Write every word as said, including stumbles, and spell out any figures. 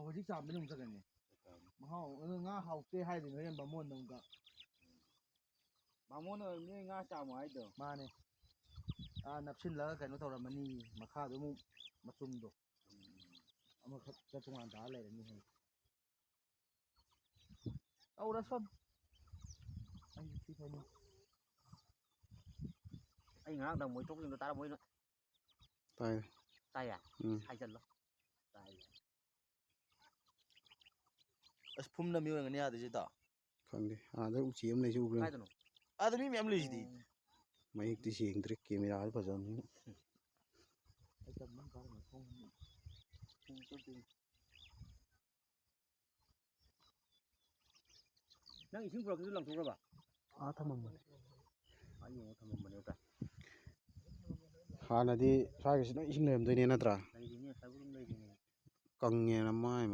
ꯍꯧꯖꯤꯛ ꯆꯥꯝꯕꯗꯤ ꯑꯃꯨꯛ ꯆꯠꯀꯅꯤ꯫ ꯃꯍꯥꯎ ꯑꯗꯨ ꯉꯥ ꯍꯥꯎꯇꯦ ꯍꯥꯏꯗꯣꯏꯅꯤ ꯍꯣꯔꯦꯟ ꯕꯥꯃꯣꯟꯗ ꯑꯃꯨꯛꯀ꯫ ꯕꯥꯃꯣꯟꯅ ꯑꯣꯏꯔꯝꯅꯤ ꯉꯥ ꯆꯥꯝꯃꯣ ꯍꯥꯏꯗꯣ꯫ ꯃꯥꯅꯦ꯫ ꯑꯥ, ꯅꯞꯁꯤꯜꯂꯒ ꯀꯩꯅꯣ ꯇꯧꯔꯝꯃꯅꯤ, ꯃꯈꯥꯗꯣ ꯑꯃꯨꯛ ꯃꯆꯨꯝꯗꯣ ꯑꯃꯈꯛꯇ ꯇꯣꯉꯥꯟ ꯇꯥꯔ ꯂꯩꯔꯅꯤ ꯍꯥꯏ꯫ ꯇꯧꯔꯁꯅꯨ꯫ ꯑꯩ ꯁꯤ ꯐꯅꯤ꯫ ꯑꯩ ꯉꯔꯥꯡ ꯃꯣꯏ ꯊꯣꯛꯈꯤꯕꯗꯣ ꯇꯥꯔꯝꯃꯣꯏꯅ꯫ ꯇꯥꯏ꯫ ꯇꯥꯏꯌꯦ? ꯎꯝ꯫ ꯍꯥꯏꯖꯜꯂꯣ꯫ ꯇꯥꯏꯌꯦ꯫ ꯑꯁ, ꯐꯨꯝꯅ ꯃꯤ ꯑꯣꯏꯔꯝꯒꯅꯤ ꯑꯥꯗꯩꯁꯨ, ꯏꯇꯥꯎ꯫ ꯈꯪꯗꯦ꯫ ꯑꯥꯗ ꯎꯆꯤ ꯑꯃ ꯂꯩꯁꯤ ꯎꯕ꯭ꯔꯥ? ꯀꯥꯏꯗꯅꯣ? ꯑꯥꯗ ꯃꯤ ꯃꯌꯥꯝ ꯂꯩꯁꯤꯗꯤ꯫ ꯎꯝ꯫ ꯃꯌꯦꯛꯇꯤ ꯁꯦꯡꯗ꯭ꯔꯦ, ꯀꯦꯃꯦꯔꯥꯗ ꯐꯖꯕꯅꯤꯅ꯫ ꯑꯩ ꯇꯝꯕ ꯀꯥꯔꯝꯃꯣꯏ, ꯈꯣꯡ ꯅꯪ ꯏꯁꯤꯡ ꯄꯨꯔꯛꯄꯗꯨ ꯂꯪꯊꯣꯛꯈ꯭ꯔꯕ? ꯑꯥ, ꯊꯝꯃꯝꯕꯅꯦ꯫ ꯑꯥ, ꯌꯦꯡꯉꯣ, ꯊꯝꯃꯝꯕꯅꯦ ꯇꯥꯏ꯫ ꯍꯥꯟꯅꯗꯤ ꯁ꯭ꯋꯥꯏꯒꯁꯤ ꯂꯣꯏ ꯏꯁꯤꯡ ꯂꯩꯔꯝꯗꯣꯏꯅꯦ ꯅꯠꯇ꯭ꯔꯥ? ꯂꯩꯔꯤꯅꯦ, ꯉꯁꯥꯏꯕꯨ ꯑꯗꯨꯝ ꯂꯩꯔꯤꯅꯦ꯫ ꯀꯪꯉꯦꯅ ꯃꯥꯏ